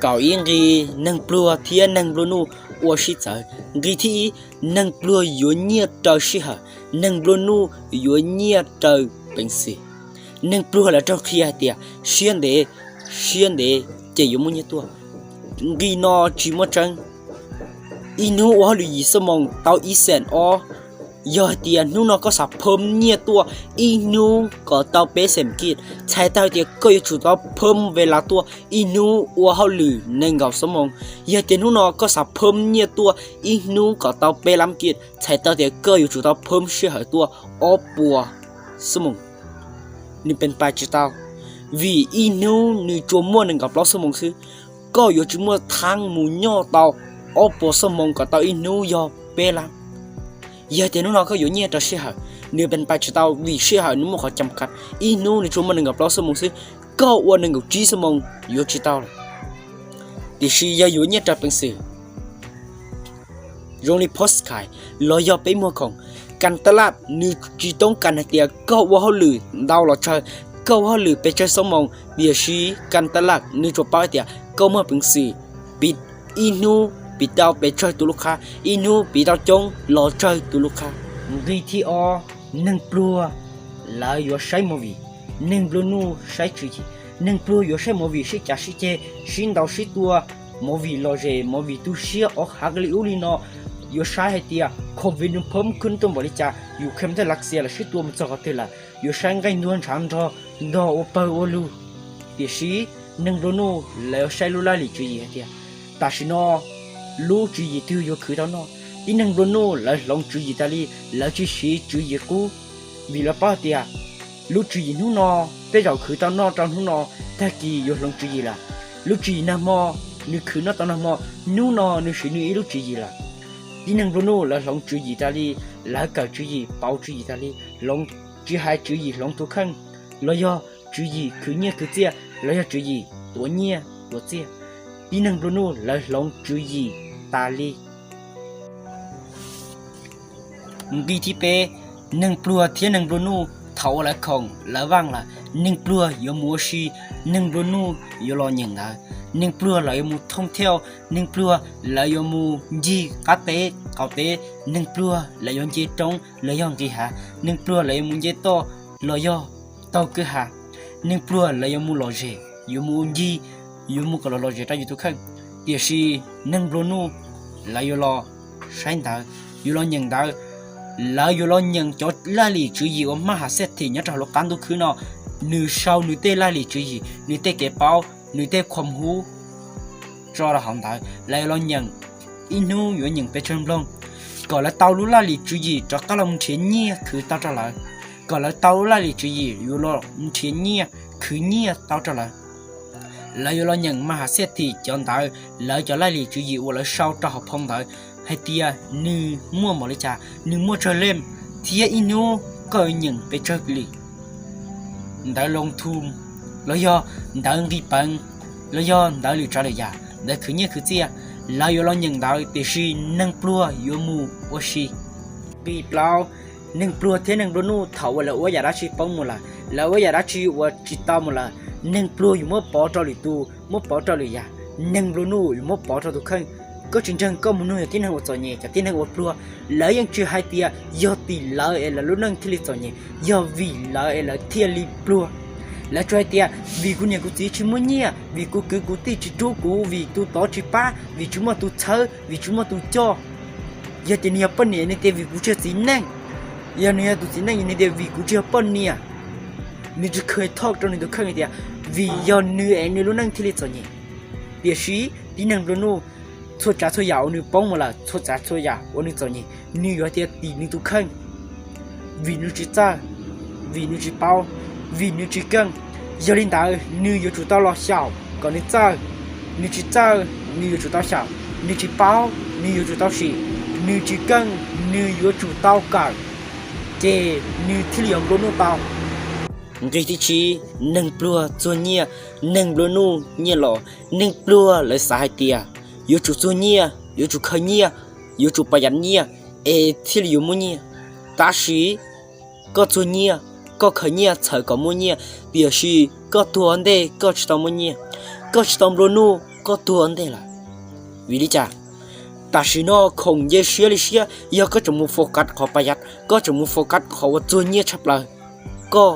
Kaum ib nqi, neeg pluag thiab neeg nplua nuj ua sib txawv. Nqi thib ib, neeg pluag yuav nyiaj raws sij hawm, neeg nplua nuj yuav nyiaj raws peev xwm. Neeg pluag lawv raug qhia hais tias siab ntev, siab ntev ces yuav muaj nyiaj tuaj. Nqi no tsis muaj tseeb. Ib hnub ua hauj lwm yim xuab moos tau ib xees ob. Yog hais tias hnub no koj xav phom nyiaj tuaj ib hnub kom tau peb xees kij, txhais tau hais tias koj yuav tsum tau phom ve las tuaj ib hnub ua hauj lwm nees nkaum xuab moos. Yog tias hnub no koj xav phom nyiaj tuaj ib hnub kom tau peb lab kij, txhais tau tias koj yuav tsum tau phom sij hawm tuaj ob puas xuab moos. Nws pees pais tsis tau, vim ib hnub nws tsuas muaj nees nkaum plaub xuab moos xwb. Koj yuav tsis muaj thaab mus nyoj tau ob puas xuab moos kom tau ib hnub yog peb lab. Yog tias hnub no koj yuav nyiaj rau sij hawm, nws pees pais tsis tau vim sij hawm nws muaj qhov cam qas, ib hnub nws tsuas muaj nees nkaum plaub xuab moos xwb, koj ua nees nkaum tsib xuab moos yuav tsis tau lawm. Tiam sis yog yuav nyiaj rau peev xwm, zoo li Postkai los yog peb muag khoom, Kas Tab Laj nws tsis toob kas hais tias koj ua hauj lwm ntau los tsawg, koj ua hauj lwm pes tsawg xuab moos, tiam sis Kas Tab Laj nws tsuas paub hais tias koj muaj peev xwm piv ib hnub piv tau pes tsawg tus lub qhab, ib hnub piv tau coob los tsawg tus lub qhab. Nqi thib ob, neeg pluag lawv yuav saib movie, neeg nplua nuj saib tswv yim. Neeg pluag yuav saib movie sib cav sib ceg, sib ntaus sib tua, movie lom zem, movie tu siab, ov hav li ub li no. Yuav saib hais tias COVID nws phom khwb tuaj npaum li cas, Ukraine thiab Lav Xias lawv sib tua mus txog qhov twg lawm, yuav saib nqaij ntuag ntshav nrog ntog ua pawg ua lug. Tiam sis neeg nplua nuj lawv yuav saib lub laj lim tswv yim hais tias tam sim no lub tswv yim twg yuav khwv tau noj. Tib neeg nplua nuj lawv hloov tswv yim tas li, lawv tsis siv tswv yim qub, vim lawv paub hais tias lub tswv yim hnub no tej zaum khwv tau noj rau hnub no, tag kis yuav hloov tswv yim lawm. Lub tswv yim nag hmo nws khwv noj tau nag hmo, hnub no nws siv nws ib lub tswv yim lawm. Tib neeg nplua nuj lawv hloov tswv yim tas li, lawv kawm tswv yim, pauv tswv yim tas li, hloov, tsis hais tswv yim hloov tus kheej, los yog tswv yim khwv nyiaj khwv txiaj, los yog tswv yim tuav nyiaj tuav txiaj. Tib neeg nplua nuj lawv hloov tswv yim tas li. Nqi thib peb, neeg pluag thiab neeg nplua nuj thaum uas lawv khoom lawv vaj lawm, neeg pluag yuav mus ua si, neeg nplua nuj yuav los nyeem ntawv. Neeg pluag lawv yuav mus thooj thiauj, neeg pluag lawv yuav mus ncig qab teb qaum teb, neeg pluag lawv yuav nce roob los yog nqis hav, neeg pluag lawv yuav mus nce toj los yog taug kwj ha, neeg pluag lawv yuav mus lom zem, yuav mus ua ncig, yuav mus kom los lom zem rau yus tus kheej. Tiam sis neeg nplua nuj lawv yuav los saib ntawv, yuav los nyeem ntawv, lawv yuav los nyeem cov laj lim tswv yim uas maj has xej thim nyob rau hauv lub qab ntuj khwb no. Nws sau nws tej laj lim tswv yim, nws tej kev paub, nws tej khuam hub tso rau hauv ntawv, lawv yuav los nyeem, ib hnub yuav nyeem pes tsawg nploog, kom lawv tau lub laj lim tswv yim rov qab los nrhiav nyiaj khwv tau rau lawv, kom lawv tau lub laj lim tswv yim yuav los nrhiav nyiaj khwv nyiaj tau rau lawv. Lawv yuav los nyeem maj has xej thim cov ntawv, lawv cov laj lim tswv yim uas lawv sau rau hauv phoo ntawv hais tias nws muaj npaum li cas, nws muaj tsawg leej, thiab ib hnub koj yuav nyeem pes tsawg lim. Ntawv loo thum, los yog ntawv nqis peev, los yog ntawv lwm tsav lwm yam, ntawv khwv nyiaj khwv txiaj, lawv yuav los nyeem ntawv, tiam sis neeg pluag yuav mus ua si. Nqi plaub, neeg pluag thiab neeg nplua nuj thaum uas lawv ua yam dab tsi poob mus lawm, lawv ua yam dab tsi uas tsis tau mus lawm, neeg pluag yuav muab pov rau lwm tus, muab pov rau lwm yam, neeg nplua nuj yuav muab pov rau tus kheej. Koj tsis ntseeg, koj mus nug cov tib neeg uas txom nyem, cov tib neeg uas pluag, lawv yeej tsis hais tias yog tim lawv es lawv lub neej thiaj li txom nyem, yog vim lawv es lawv thiaj li pluag. Lawv tsuas hais tias vim kuv niam kuv txiv tsis muaj nyiaj, vim kuv kwv kuv tij tsis rub kuv, vim tus tod tsis pab, vim tsis muaj tus txhawb, vim tsis muaj tus coj. Yog tias nws yog poj niam nws tias vim kuv tsis yog txiv neej, yog nws yog tus txiv neej nws tias vim kuv tsis yog poj niam. Nws tsis kheev thov rau nws tus kheej tias vim yog nws es nws lub neej thiaj li txom nyem. Tiam sis tib neeg nplua nuj, txhua tsav txhua yam uas nws poob mus lawm, txhua tsav txhua yam uas nws txom nyem, nws yuav tias tim nws tus kheej, vim nws tsis txawj, vim nws tsis paub, vim nws tsis keej. Yog li ntawd nws yuav tsum tau los xyaum kom nws txawj. Nws tsis txawj, nws yuav tsum tau xyaum. Nws tsis paub, nws yuav tsum tau sim. Nws tsis keej, nws yuav tsum tau kawm, ces nws thiaj li yuav nplua nuj tau. Nqi thib tsib, neeg pluag txuag nyiaj, neeg nplua nuj nyiaj los. Neeg pluag lawv xav hais tias yuav tsum txuag nyiaj, yuav tsum khaws nyiaj, yuav tsum pas yam nyiaj es thiaj li yuav muaj nyiaj. Tab sis koj txuag nyiaj, koj khaws nyiaj txhawm kom muaj nyiaj, tiam sis koj tuag ntej koj tsis tau muaj nyiaj. Koj tsis tau nplua nuj, koj tuag ua ntej lawm. Vim li cas? Tam sim no khoom nce siab li siab, yog koj tseem mus focus qhov paj yaj, koj tseem mus focus qhov uas txuag nyiaj tshaj plaws, koj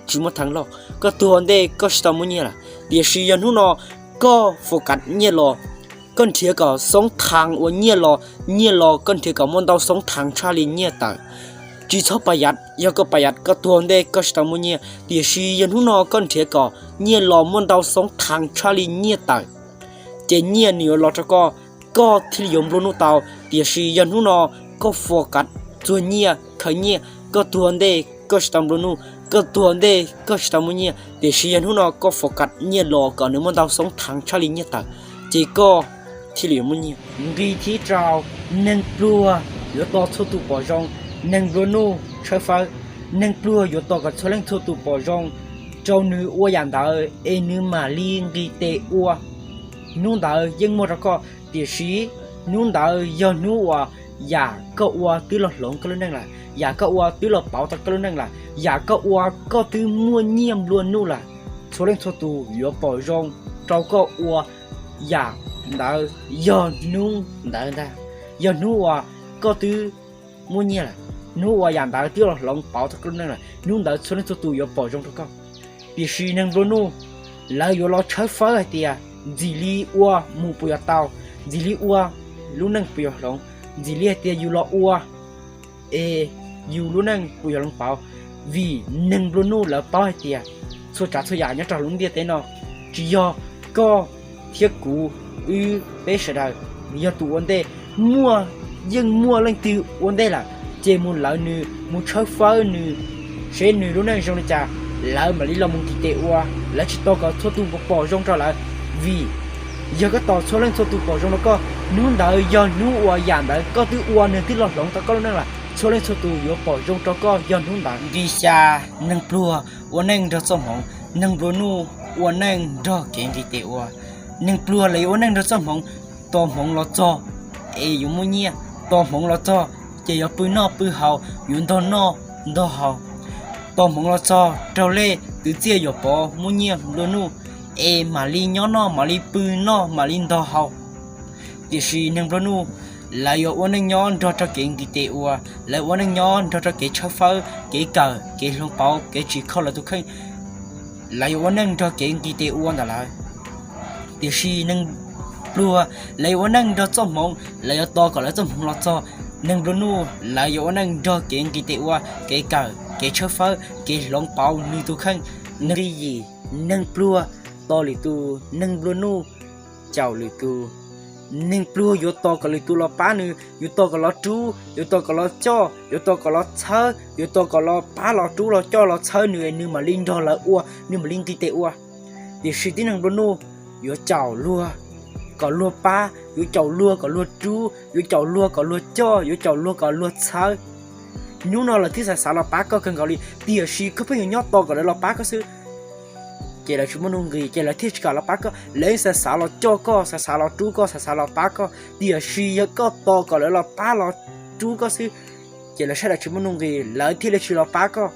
tsis muaj thee loj, koj tuag ua ntej koj tsis tau muaj nyiaj lawm. Tiam sis yog hnub no koj focus nyiaj los, koj nrhiav kom xoob thee ua nyiaj los, nyiaj los koj nrhiav kom muaj ntau xoob thee tshaj li nyiaj tawm. Tsis txhob paj yaj, yog koj paj yaj koj tuag ua ntej koj tsis tau muaj nyiaj. Tiam sis yog hnub no koj nrhiav kom nyiaj los muaj ntau xoob thee tshaj li nyiaj tawm, ces nyiaj nws yuav los rau koj, koj thiaj li yuav nplua nuj tau. Tiam sis yog hnub no koj focus txuag nyiaj khaws nyiaj, koj tuag ua ntej koj tsis tau nplua nuj, koj tuag ua ntej koj tsis tau muaj nyiaj. Tiam sis yog hnub no koj focus nyiaj los kom nws muaj ntau xoob thee tshaj li nyiaj tawm, ces koj thiaj li yuav muaj nyiaj. Nqi thib rau, neeg pluag yuav tos txhua tus pom zoo, neeg nplua nuj tshawb fawb. Neeg pluag yuav tos kom txhua leej txhua tus pom zoo rau nws ua yam ntawd es nws mam li nqis tes ua. Hnub ntawd yeej muaj rau koj, tiam sis hnub ntawd yog hnub uas yam koj ua twb los hloov koj lub neej lawm, yam koj ua twb los pauv tau koj lub neej lawm, yam koj ua koj twb muaj nyiaj nplua nuj lawm. Txhua leej txhua tus yuav pom zoo rau koj ua yam ntawd yog hnub ntawd ntag, yog hnub uas koj twb muaj nyiaj lawm, hnub uas yam ntawd twb los hloov pauv tau koj lub neej lawm, hnub ntawd txhua leej txhua tus yuav pom zoo rau koj. Tiam sis neeg nplua nuj, lawv yuav los tshawb fawb hais tias ntxim li ua mus puas yuav tau, ntxim li ua lub neej puas yuav hloov, ntxim li hais tias yus los ua es yus lub neej puas yuav hloov pauv. Vim neeg nplua nuj lawv paub hais tias txhua tsav txhua yam nyob rau lub ntiaj teb no, tsis yog koj thiab kuv, wb peb sawv daws yog tus ua ntej. Muaj, yeej muaj leej twg ua ntej lawm, ces mus lawv nws, mus tshawb fawb nws, seb nws lub neej zoo li cas, lawv mam li los mus nqis tes ua. Lawv tsis tos kom txhua tus pom zoo rau lawv, vim yog koj tos txhua leej txhua tus pom zoo rau koj, hnub ntawd yog hnub uas yam ntawd koj twb ua nws twb los hloov tau koj lub neej lawm, txhua leej txhua tus yuav pom zoo rau koj yog hnub ntawd. Nqi xya, neeg pluag ua neej nrog txoj hmoov, neeg nplua nuj ua neej nrog kev nqis tes ua. Neeg pluag lawv yuav ua neej nrog txoj hmoov, tos hmoov los txog es yuav muaj nyiaj, tos hmoov los txog ces yuav pw noj pw haus, yuav ntog noj ntog haus. Tos hmoov los txog raug lej kwv txhiaj yuam pov muaj nyiaj nplua nuj es mam li nyob noj, mam li pw noj, mam li ntog haus. Tiam sis neeg nplua nuj, lawv yuav ua neej nyob nrog rau kev nqis tes ua, lawv ua neej nyob nrog rau kev tshawb fawb, kev kawm, kev hloov pauv, kev tsim kho lawv tus kheej. Lawv yuav ua neej nrog kev nqis tes ua ntawm lawv. Tiam sis neeg pluag, lawv yuav ua neej nrog txoj hmoov, lawv yuav tos kom lawv txoj hmoov los txog. Neeg nplua nuj, lawv yuav ua neej nrog kev nqis tes ua, kev kawm, kev tshawb fawb, kev hloov pauv nws tus kheej. Neeg nqi yim, neeg pluag tos lwm tus, neeg nplua nuj caum lwm tus. Neeg pluag yuav tos kom lwm tus los pab nws, yuav tos kom los rub, yuav tos kom los coj, yuav tos kom los txhawb, yuav tos kom los pab los rub los coj los txhawb nws, nws mam li nrog lawv ua, nws mam li nqis tes ua. Tiam sis tib neeg nplua nuj yuav caum luag kom luag pab, yuav caum luag kom luag rub, yuav caum luag kom luag coj, yuav caum luag kom luag txhawb. Hnub no lawv thiaj xav xav los pab koj kawg nkaus li, tiam sis koj pheej yuav nyob tos kom lawv los pab koj xwb, ces lawv tsis muaj nuj nqis, ces lawv thiaj tsis kam los pab koj. Lawv yeej xav xav los coj koj, xav xav los rub koj, xav xav los pab koj, tiam sis yog koj tos kom lawv los pab los rub koj xwb, ces lawv sawv daws tsis muaj nuj nqis, lawv thiaj li tsis los pab koj.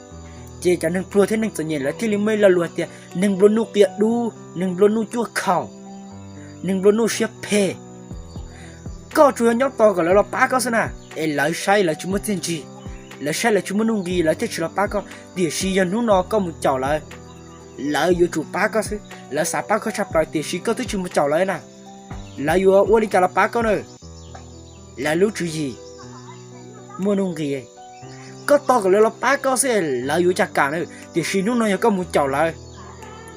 Ces cov neeg pluag thiab neeg txom nyem lawv thiaj li muaj ib lo lus hais tias neeg nplua nuj qia dub, neeg nplua nuj cuaj khaum, neeg nplua nuj siab phem. Koj tsuas yog nyob tos kom lawv los pab koj xwb na, es lawv saib lawv tsis muaj txiaj ntsig, lawv saib lawv tsis muaj nuj nqis, lawv thiaj tsis los pab koj. Tiam sis yog hnub no koj mus caum lawv, lawv yuav tsum pab koj xwb, lawv xav pab koj tshaj plaws, tiam sis koj twb tsis mus caum lawv na, lawv yuav ua li cas los pab koj na? Lawv lub tswv yim muaj nuj nqis, koj tos kom lawv los pab koj xwb lawv yuav cas kam na. Tiam sis hnub no yog koj mus caum lawv,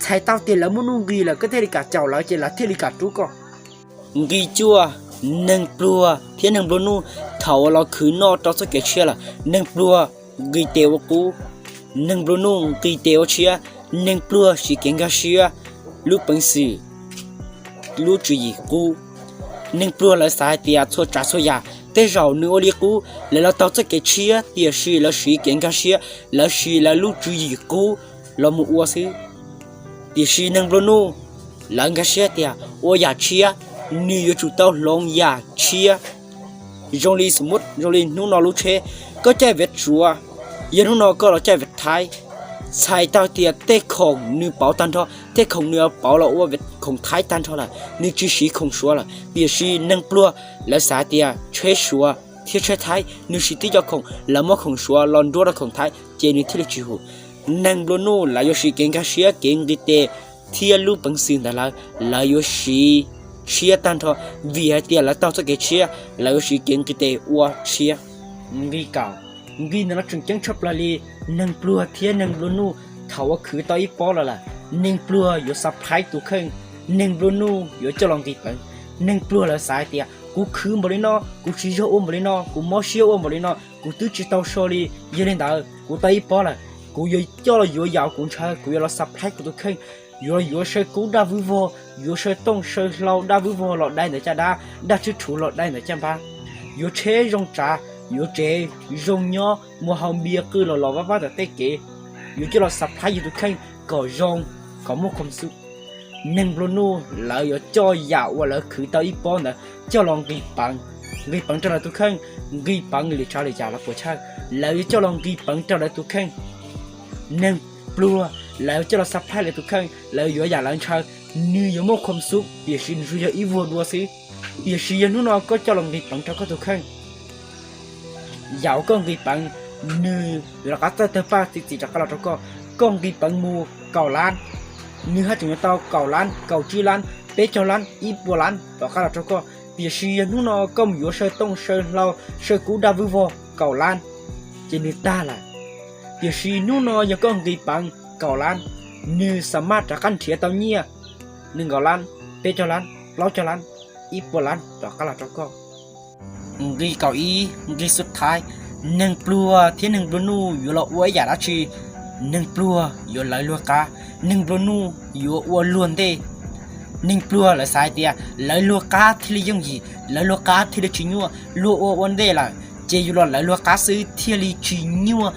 txhais tau tias lawv muaj nuj nqis lawm koj thiaj li kam caum lawv ces lawv thiaj li kam rub koj. Nqi cuaj, neeg pluag thiab neeg nplua nuj thaum uas los khwv noj rau txoj kev tshiab lawm, neeg pluag nqis tes ua qub, neeg nplua nuj nqis tes ua tshiab. Neeg pluag siv kev nkag siab, lub peev xwm, lub tswv yim qub. Neeg pluag lawv xav hais tias txhua tsav txhua yam tej zaum nws ua li qub, lawv los taug txoj kev tshiab, tiam sis lawv siv kev nkag siab, lawv siv lawv lub tswv yim qub los mus ua xwb. Tiam sis neeg nplua nuj, lawv nkag siab tias ua yam tshiab, nws yuav tsum tau hloov yam tshiab. Zoo li xum mub, zoo li hnub no lub tsheb, koj caij viav tsuav, yog hnub no koj los caij viav thaib, txhais tau tias tej khoom nws pauv tag nrho, tej khoom nws pauv los ua khoom Thaib tag nrho lawm, nws tsis siv khoom Suav lawm. Tiam sis neeg pluag lawv xav tias tsheb Suav thiab tsheb Thaib nws siv tib co khoom, lawv muab khoom Suav los nruab rau khoom Thaib ces nws thiaj li tsis hum. Neeg nplua nuj lawv yuav siv kev nkag siab, kev nqis tes thiab lub peev xwm ntawm lawv, lawv yuav siv tshiab tag nrho, vim hais tias lawv taug txoj kev tshiab, lawv yuav siv kev nqis tes ua tshiab. Nqi kaum, nqi ntawm no tseem ceeb tshaj plaws li. Neeg pluag thiab neeg nplua nuj thaum uas khwv tau ib pob los lawm, neeg pluag yuav surprise tus kheej, neeg nplua nuj yuav coj los nqis peev. Neeg pluag lawv xav hais tias kuv khwv npaum li no, kuv siv zog ua npaum li no, kuv mob siab ua npaum li no, kuv twb tsis tau so li. Yog li ntawd kuv tau ib pob lawm, kuv yuav coj los yuav yam kuv ntshaw, kuv yuav los surprise kuv tus kheej. Yuav los yuav saw kub daj vwb vog, yuav saw tooj saw hlau daj vwb vog los dai ntawm caj dab, daj tswb rhuv los dai ntawm caj npab. Yuav tsheb zoo tsav, yuav tsev zoo nyob, muas haus npias qw los los vaj vab ntawm tej kev. Yuav coj los surprise yus tus kheej kom zoo, kom muaj khoom xub. Neeg nplua nuj lawv yuav coj yam uas lawv khwv tau ib pob ntawd coj los nqis peev, nqis peev rau lawv tus kheej, nqis peev li tsav li cas los puas chawj, lawv yuav coj los nqis peev rau lawv tus kheej. Neeg pluag lawv coj los surprise lawv tus kheej, lawv yuav yam lawv ntshaw, nws yuav muaj khoom xub, tiam sis nws tsuas yog ib vuag dua xwb. Tiam sis yog hnub no koj coj los nqis peev rau koj tus kheej, yam uas koj nqis peev, nws yuav rov qab txawj tawg paj txi txiv rov qab los rau koj. Koj nqis peev mus kaum lab, nws haj tseem yuav tau kaum lab, kaum tsib lab, peb caug lab, ib puas lab rov qab los rau koj. Tiam sis yog hnub no koj mus yuav saw tooj saw hlau, saw kub daj vwb vog kaum lab, ces nws tag lawm. Tiam sis hnub no yog koj nqis peev kaum lab, nws xa maj rov qab nrhiav tau nyiaj nees nkaum lab, peb caug lab, plaub caug lab, ib puas lab rov qab los rau koj. Nqi kaum ib, nqi xub thaiv, neeg pluag thiab neeg nplua nuj yuav los ua ib yam dab tsi? Neeg pluag yuav lawv luag qab, neeg nplua nuj yuav ua luag ntej. Neeg pluag lawv xav hais tias lawv luag qab thiaj li yooj yim, lawv luag qab thiaj li tsis nyuaj. Luag ua ua ntej lawm ces yus los lawv luag qab xwb thiaj li tsis nyuaj,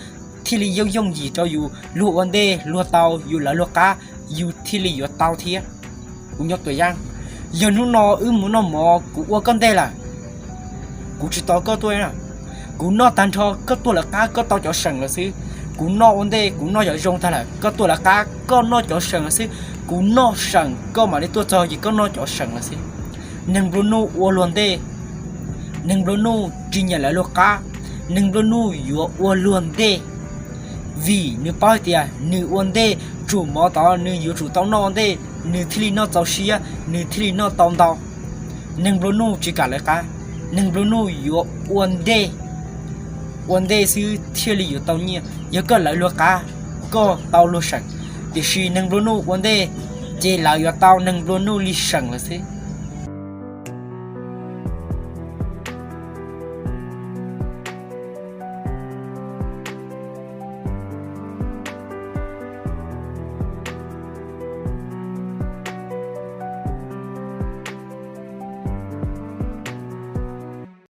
thiaj li yooj yooj yim rau yus. Luag ua ntej luag tau, yus lawv luag qab yus thiaj li yuav tau thiab. Kuv nyob tua yaj, yog hnub no wb mus noj mov kuv ua koj ntej lawm, kuv tsis tos koj tuaj na, kuv noj tag nrho koj tuaj lawv qab koj tau cov seem lawm xwb. Kuv noj ua ntej kuv noj cov zoo tag lawm koj tuaj lawv qab koj noj cov seem lawm xwb. Kuv noj seem koj mam li tuaj txog ces koj noj cov seem lawm xwb. Neeg nplua nuj ua luag ntej, neeg nplua nuj tsis nyiam lawv luag qab, neeg nplua nuj yuav ua luag ntej. Vim nws paub hais tias nws ua ntej tsum mov tod nws yuav tsum tau noj ua ntej, nws thiaj li noj txaus siab, nws thiaj li noj tau ntau. Neeg nplua nuj tsis kam lawv qab, neeg nplua nuj yuav ua ntej, ua ntej xwb thiaj li yuav tau nyiaj. Yog koj lawv luag qab, koj tau luag seem, tiam sis neeg nplua nuj ua ntej ces lawv yuav tau neeg nplua nuj li seem lawm xwb.